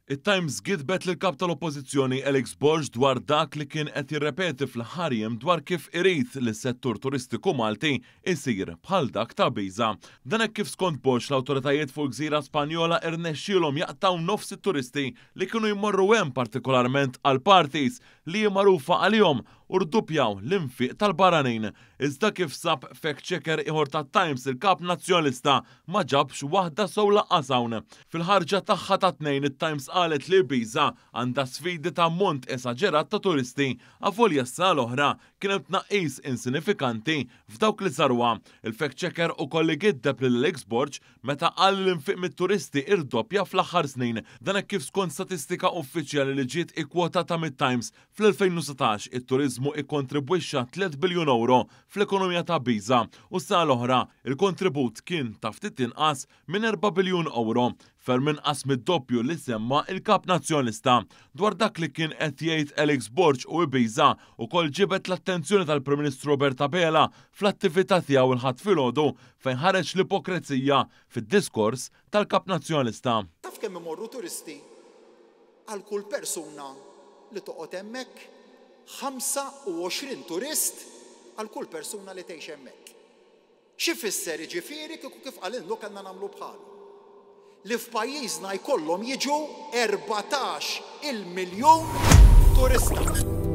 It-Times gidbet lill-Kap tal-Oppożizzjoni Alex Borg dwar dak li kien qed jirrepeti fl-aħħar jiem dwar kif irid li s-settur turistiku Malti jsir bħal dak ta' Ibiza. Dan hekk kif skont Borg l-awtoritajiet fuq il-gżira Spanjola irnexxielhom jaqtgħu nofs it-turisti li kienu jmorru hemm partikolarment għall-parties li hi magħrufa għalihom u rduppjaw l-infiq tal-barranin. Iżda kif sab fact checker ieħor tat-Times il-Kap Nazzjonalista ma ġabx waħda sew lanqas hawn. Fil-ħarġa tagħha tat-Tnejn it-Times qalet li Ibiza għandha sfidi ta' ammont esaġerat ta' turisti avolja s-sena l-oħra kien hemm tnaqqis insinifikanti f'dawk li żaruha. Il-fact checker ukoll igiddeb lil Alex Borg meta qal li l-infiq mit-turisti irdoppja fl-aħħar snin. Dan hekk kif skont statistika uffiċjali li ġiet ikkwotata mit-Times Fl-2019, it-turiżmu ikkontribwixxa 3 biljun ewro fl-ekonomija ta' Ibiza u s-sena l-oħra, il-kontribut kien ta' ftit inqas minn 4 biljun ewro, ferm inqas mid-doppju li semma l-Kap Nazzjonalista. Dwar dak li kien qed jgħid Alex Borg u Ibiza ukoll ġibed l-attenzjoni tal-Prim Ministru Robert Abela fl-attività tiegħu l-Ħadd filgħodu fejn ħareġ l-ipokrezija fid-diskors tal-Kap Nazzjonalista. Taf kemm imorru turisti Għal kull persuna li toqgħod hemmhekk, 25 turist għal kull persuna li tgħix hemmhekk. X'ifisser jiġifieri kieku kif qalilnu kellna nagħmlu bħalu? Li f'pajjiżna jkollhom jiġu 14 il miljun turista.